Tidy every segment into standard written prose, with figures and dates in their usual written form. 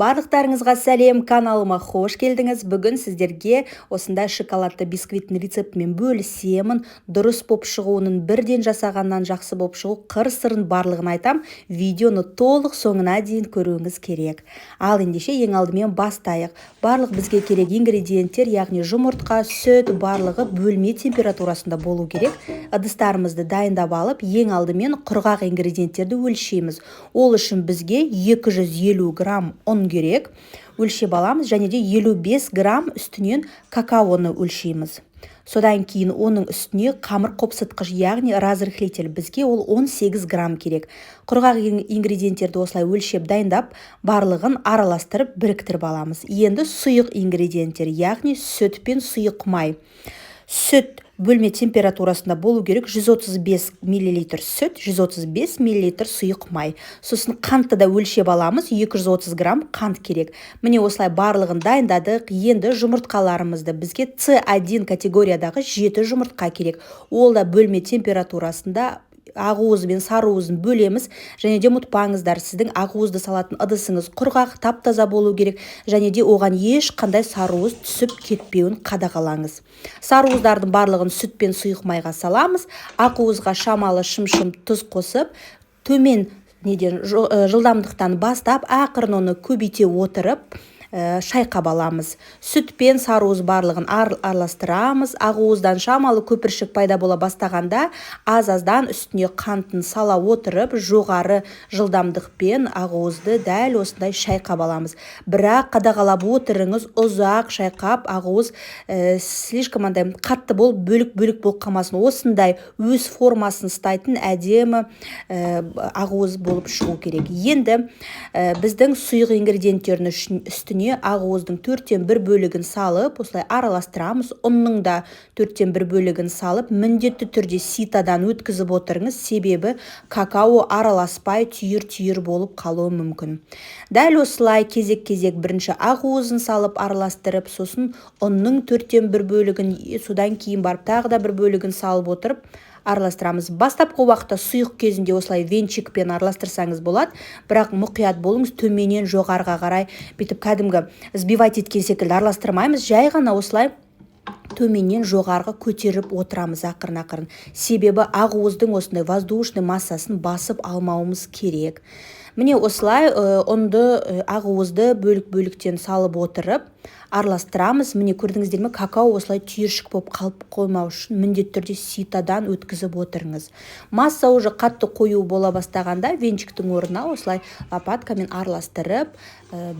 Барлықтарыңызға сәлем! Каналыма хош келдіңіз! Бүгін сіздерге осындай шоколадты бисквиттің рецептімен бөлісемін. Дұрыс болып шығуының, бірден жасағаннан жақсы болып шығу қыр-сырын барлығын айтам. Видеоны толық соңына дейін көруіңіз керек. Ал ендеше, ең алдымен бастайық. Барлық бізге керек ингредиенттер, яғни жұмыртқа, сүт, барлығы бөлме температурасында болу керек. Ыдыстарымызды дайындап алып, ең алдымен құрғақ ингредиенттерді өлшейміз. Ол үшін бізге 250 грамм ұн керек, өлшеп аламыз, және де 55 грамм үстінен какаоны өлшейміз. Содан кейін оның үстіне қамыр қопсытқыш, яғни разрыхлитель, бізге ол 18 грамм керек. Құрғақ ингредиенттерді осылай өлшеп дайындап, барлығын араластырып, біріктіріп аламыз. Енді сұйық ингредиенттер, яғни сүт пен сұйық май. Сүт бөлме температурасында болу керек: 135 миллилитр сүт, 135 миллилитр сұйық май. Сосын қантты да өлшеп аламыз, 230 грамм қант керек. Міне, осылай барлығын дайындадық. Енді жұмыртқаларымызды, бізге C1 категориядағы 7 жұмыртқа керек, ол да бөлме температурасында. Ақуызы мен сарыуызын бөлеміз. Және де ұмытпаңыздар, сіздің ақуызды салатын ыдысыңыз құрғақ, тап таза болу керек және де оған ешқандай сарыуыз түсіп кетпеуін қадағалаңыз. Сарыуыздардың барлығын сүт пен сұйық майға саламыз. Ақуызға шамалы шымшым тұз қосып, төмен неден, жылдамдықтан бастап, ақырын оны көбейте отырып, шайқап аламыз. Сүт пен сарыуыз барлығын араластырамыз. Ақуыздан шамалы көпіршік пайда бола бастағанда, аз-аздан үстіне қантын сала отырып, жоғары жылдамдықпен ақуызды дәл осындай шайқап аламыз. Бірақ қадағалап отырыңыз, ұзақ шайқап, ақуыз слишком андай қатты болып, бөлік-бөлік болып қалмасын. Осындай өз формасын ұстайтын әдемі ақуыз болып шығу керек. Енді біздің сұйық ингредиенттердің үстіне ақуыздың төрттен бір бөлігін салып, осылай араластырамыз. Ұнның да төрттен бір бөлігін салып, міндетті түрде ситодан өткізіп отырыңыз, себебі какао араласпай, түйір-түйір болып қалуы мүмкін. Дәл осылай кезек-кезек бірінші ақуызын салып араластырып, сосын ұнның төрттен бір бөлігін, содан кейін барып тағы да бір бөлігін салып отырып араластырамыз. Бастапқы уақытта сұйық кезінде осылай венчикпен араластырсаңыз болады, бірақ мұқият болыңыз: төменнен жоғарыға қарай бүйтіп кәдімгі взбивать еткен секілді араластырмаймыз, жай ғана осылай төменнен жоғарғы көтеріп отырамыз ақырын-ақырын, себебі ақуыздың осындай воздушный массасын басып алмауымыз керек. Міне, осылай ұнды, ақуызды бөлік-бөліктен салып отырып араластырамыз. Міне, көрдіңіздер ме? Какао осылай түйіршік болып қалып қоймау үшін міндетті түрде ситодан өткізіп отырыңыз. Масса уже қатты қою бола бастағанда, венчиктің орнына осылай лопаткамен араластырып,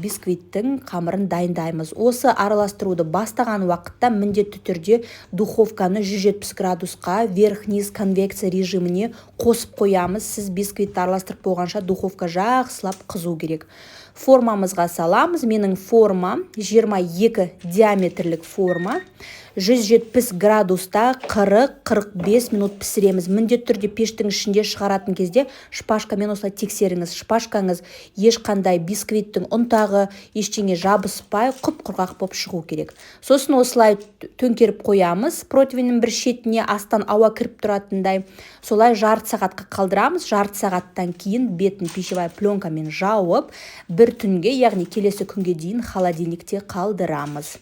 бисквиттің қамырын дайындаймыз. Осы араластыруды бастаған уақытта міндетті түрде духовканы 170 градусқа верх-низ конвекция режиміне қосып қоямыз. Сіз бисквитті араластырып болғанша, духовка жақсылап қызу керек. Формамызға саламыз. Менің формам 22 диаметрлік форма. 170 градуста 40-45 минут пісіреміз. Міндетті түрде пештің ішінде шығаратын кезде шпажкамен осылай тексеріңіз. Шпажкаңыз ешқандай бисквиттің ұнтағы, ештеңе жабыспай, құп құрғақ болып шығу керек. Сосын осылай төңкеріп қоямыз противеньнің бір шетіне, астан ауа кіріп тұратындай. Солай жарты сағатқа қалдырамыз. Жарты сағаттан кейін бетін пищевая пленкамен жауып, бір түнге, яғни келесі күнге дейін холодильникте қалдырамыз.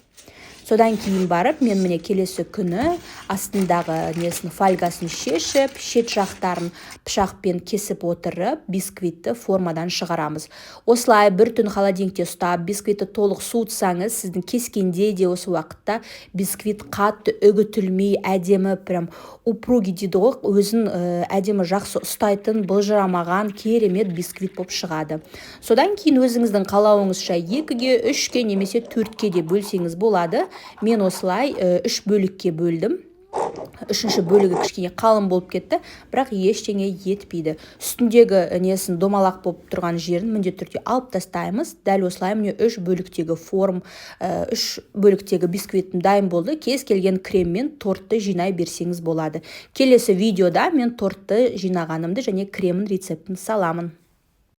Содан кейін барып мен, міне, келесі күні астындағы несін, фольгасын шешіп, шет жақтарын пышақпен кесіп отырып, бисквитті формадан шығарамыз. Осылай бір түн холодильникте ұстап, бисквитті толық суытсаңыз, сіздің кескенде де осы уақытта бисквит қатты үгітілмей, әдемі, прям упругий дейді ғой, өзін әдемі жақсы ұстайтын, былжырамаған керемет бисквит болып шығады. Содан кейін өзіңіздің қалауыңызша екіге, үшке немесе төртке де бөлсеңіз болады. Мен осылай үш бөлікке бөлдім. Үшінші бөлігі кішкене қалың болып кетті, бірақ ештеңе етпейді. Үстіндегі несін, домалақ болып тұрған жерін міндетті түрде алып тастаймыз. Дәл осылай, міне, үш бөліктегі форм, үш бөліктегі бисквитім дайын болды. Кез келген креммен тортты жинай берсеңіз болады. Келесі видеода мен тортты жинағанымды және кремін рецептін саламын.